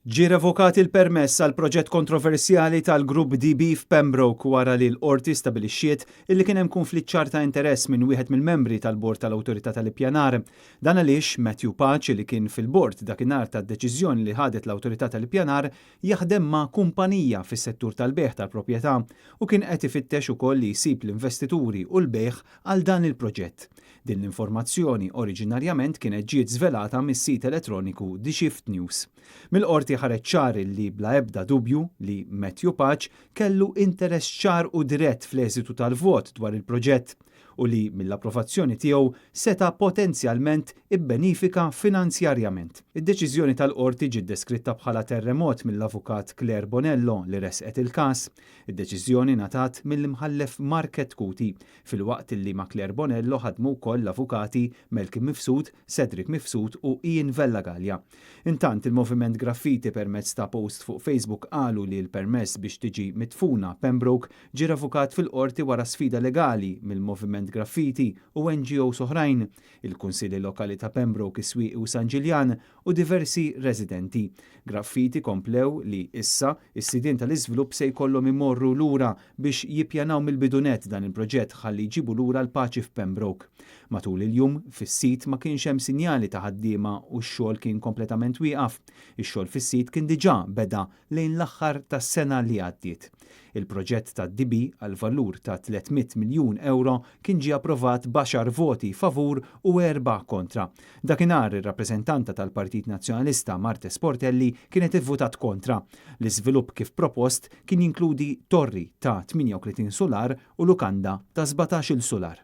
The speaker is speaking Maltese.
Ġie revokat il-permess għal proġett kontroversjali tal-Grupp DB f'Pembroke wara li l-Qorti stabilixxiet illi kien hemm kunflitt ċar ta' interess minn wieħed mill-membri tal-Bord tal-Awtorità tal-Ippjanar. Dan għaliex Matthew Pace li kien fil-bord dakinhar tad-deċiżjoni li ħadet l-Awtorità tal-Ippjanar jaħdem ma' kumpanija fis-settur tal-bejgħ tal-proprjetà u kien qed ifittex ukoll li jsib l-investituri u l-bejgħ għal dan il-proġett. Din l-informazzjoni oriġinarjament kienet ġiet żvelata mis-sit elettroniku The Shift News. Mill-Qorti ħareġ ċar li bla ebda dubju li Matthew Pace kellu interess ċar u dirett fl-eżitu tal-vot dwar il-proġett u li mill-approvazzjoni tiegħu seta' potenzjalment ibbenifika finanzjarjament. Id-deċiżjoni tal-Qorti ġiet deskritta bħala terremot mill-Avukat Claire Bonello li ressqet il-każ. Id-deċiżjoni ngħatat mill-Imħallef Mark Chetcuti filwaqt li ma' Claire Bonello ħadmu wkoll l-avukati Malcolm Mifsud, Cedric Mifsud u Ian Vella Galea. Intant, il-Moviment Graffiti permezz ta' post fuq Facebook qalu li l-permess biex tiġi midfuna Pembroke ġie revokat fil-Qorti wara sfida legali mill-Moviment Graffiti u NGOs oħrajn, il-Kunsilli Lokali ta' Pembroke, is-Swieqi u San Ġiljan u diversi residenti. Graffiti komplew li issa, is-sidien tal-iżvilupp se jkollhom imorru lura biex jippjanaw mill-bidu nett dan il-proġett ħalli jġibu lura l-paċi f'Pembroke. Matul il-jum, fis-sit ma kienx hemm sinjali ta' ħaddiema u x-xogħol kien kompletament wieqaf. Ix-xogħol fis-sit kien diġà beda lejn l-aħħar tas-sena li għaddiet. Il-proġett tad-DB għal valur ta' 300 miljun ewro kien ġie approvat b'għaxar voti favur u erbgħa kontra. Dakinhar ir-rappreżentanta tal-Partit Nazzjonalista Marthe Sportelli kienet ivvutat kontra. L-iżvilupp kif propost kien jinkludi torri ta' 38 sular u lukanda ta' 17-il sular.